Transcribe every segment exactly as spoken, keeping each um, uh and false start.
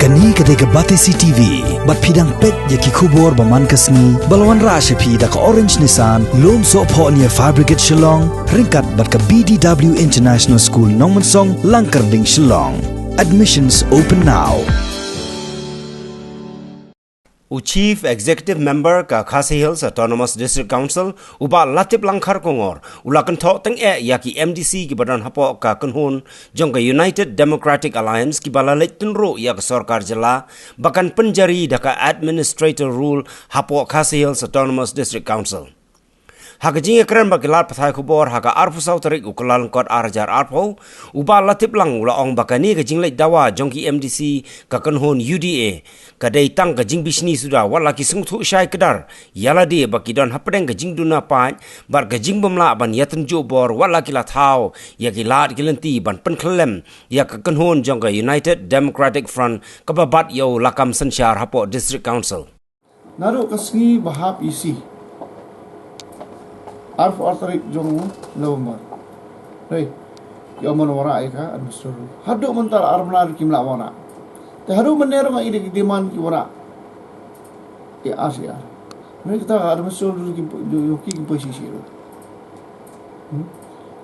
Kane ka dei ka Batesi T V, bad phi dang peit ïa ki khubor ba man ka sngi, ba la wanrah sha phi da ka Orange Nissan, Lumsohphoh near Fire Brigade Shillong, ryngkat bad ka B D W International School Nongmensong, Langkyrding, Shillong. Admissions open now. U Chief Executive Member ka Khasi Hills Autonomous District Council, u Bah Latiplang Kharkongor, u la kynthoh tyngeh ïa ki M D C kiba don hapoh ka kynhun jong ka United Democratic Alliance kiba la leit tynruh ïa ka sorkar jylla ba kan pynjari da ka Administrator Rule hapoh Khasi Hills Autonomous District Council. Ha ka jingïakren bad ki lad pathai khubor ha ka arphew saw tarik u Kyllalyngkot ar hajar arphew, u Bah Latiplang u la ong ba kane ka jingleit dawa jong ki M D C ka kynhun U D A ka dei tang ka jingbishni suda, wat la ki sngewthuh shai kdar ïa lade ba ki don hapdeng ka jingduna paid bad ka jingbymlah ban ïatynjuh bor, wat la ki la thaw ïa ki lad ki lynti ban pynkhyllem ïa ka kynhun jong ka United Democratic Front kaba bat ïa u lakam synshar hapoh District Council. Naduh ka sngi ba hap ïa shi, arphew ar tarik jong November, hei, ki ong ban wanrah ïa ka Administrator Rule. Haduh mynta ar bnai kim lah wanrah. Te haduh mynne ruh nga ïohi ki demand ki wanrah. Ïa ar shi ar. Mynne kata ka Administrator Rule ki, jong ki kim poi shi shi ruh. Hmm?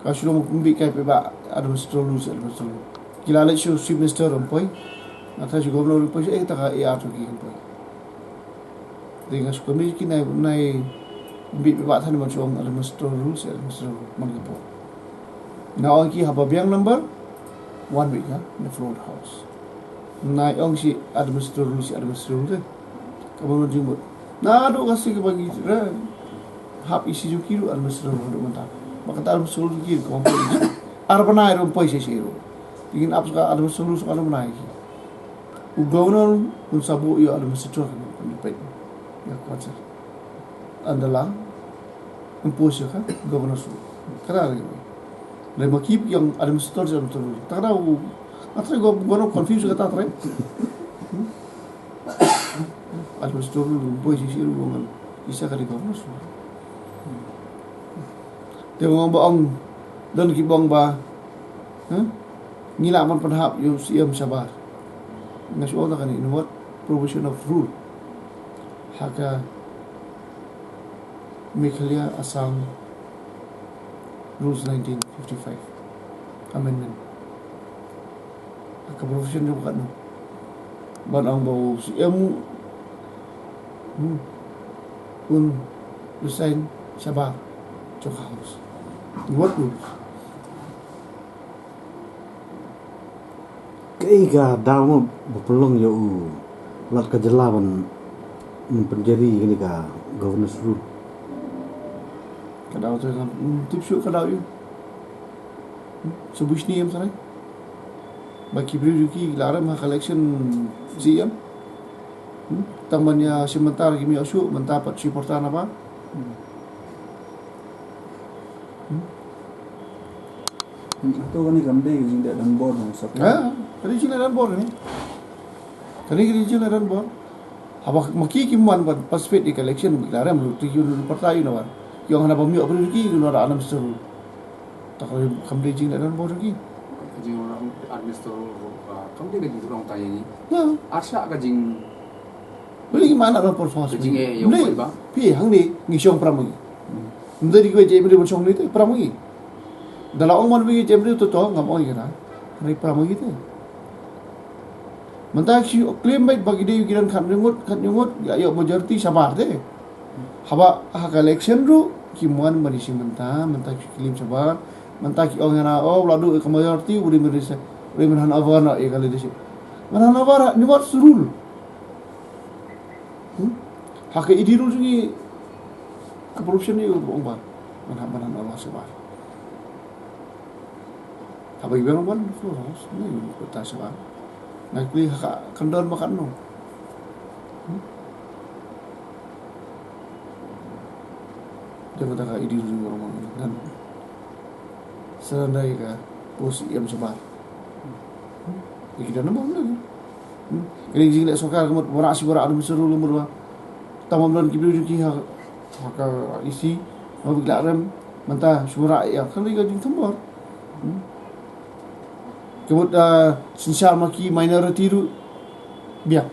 Ka shu long kumbi kai phi ba Administrator Rule shi Administrator Rule. Ki la leit sha u Chief Minister ruh ym poi. Nga tharai sha u Governor ruh ym poi, eh, kata ka A R ruh ki ym poi. Te nga shu kumbi ki nai, nai kumbi phi ba than ban shu ong Administrator Rule shi Administrator Rule man ka por. Nga ong ki haba biang number, wan beit ka na front house. Nai ong shi Administrator Rule shi Administrator Rule te. Kaba mynjur mut. Naduh ka sngi kaba ngi re hap ïa shi jong ki ruh Administrator Rule haduh mynta. Ba kata Administrator Rule ki ruh kaba poi. Ar bnai ruh ym poi shisha ruh. Te ngin ap sa ka Administrator Rule sa ar bnai ki. U Governor un sa buh ïa u Administrator kan pynpeit ïa ka Council. Ynda la impose ïa ka Governor's Rule. Kata lagi. Lei ma ki ïa u Administrator shi Administrator Rule. Kata u, nga tharai u Governor confuse kata tharai. Administrator Rule ym poi shisha ruh ngan isa ka dei Governor's Rule. Te ong ba ong don kiba ong ba, eh? Ngi lah ban pynhap ïa u Siem shabar. Nga shu ong ta kane, in what provision of rule? Ha ka Meghalaya Assam Rules nineteen fifty-five Amendment. Ha ka provision jong ka katno ban ong ba u Siem, hmm, un resign shabar jong ka House. In what rules? Kaei ka daw mo ba pynlong ïa u Lat ka jylla ban, mm, pynjari kane ka Governor's Rule? Ka daw te ngam, mm, tip shuh ka daw ïa u. Hmm, shu bishni em sarai. Ba ki briew jong ki la rem ha ka election shi em. Hmm, tang ban ïa shim bynta ki ym ïoh shuh, mynta pat shi por ta na ba. Hmm. Hmm. Hmm, to kane kam dei ka jingdon bor dong sap. Ha, ka dei jingleh don bor kane. Kane ka dei jingleh don bor. Haba ma ki kim wan ban participate ïa ka election, la rem ruh, te ki wan partai ïa u na wan. Ki ong hana ba ym ïoh briew ki, ki wan da Administrator Rule. Ta ka kam dei jingleh don bor ki. Ka jingwan Administrator Rule, ah, kam dei ka jingrong ta ïa ngi. Ya. Ar shah ka jing Beli ki mana ba por fos. Ka jing, eh, ïa u poi ba. Phi hangne ngi shong para ma ngi. Ym dei ki wei J M D ban shong ni te para ma ngi. Da la ong man wei J M D to to ngam ong ïa ka. Hynrei para ma ngi te. Mynta ki claim beit ba ki dei ki don khatngut, khatngut, ïa ïoh majority shabar te. Haba ha ka election ruh kim wan ban ïashim bynta, mynta ki claim shabar, mynta ki ong ïa na, oh, la duh ka majority, u dei ban resign, u dei ban hand over noh ïa ka leadership. Ban hand over, ni wat surul. Hmm? Ha ka E D rule jong ngi, ka provision ne u ong ba ban, ban hand over shabar. Haba i biang ban floor house, ne u ta shabar. Nga kylli ha ka kyndon ba katno. Hmm? Te mynta ka E D rule jong ngi ngan surrender ïa ka post E M shabar. Hmm? Ïa ki don na bor ne. Hmm? Kane ka jingleh sorkar ka mut wanrah shi wanrah Administrator Rule ka mut ba tang ba ym don ki briew jong ki ha, ha ka E C, ma ba ki la rem, mynta shu wanrah ïa, kane ka jingthombor. Hmm? Ka mut, ah, synshar ma ki minority ruh, biang.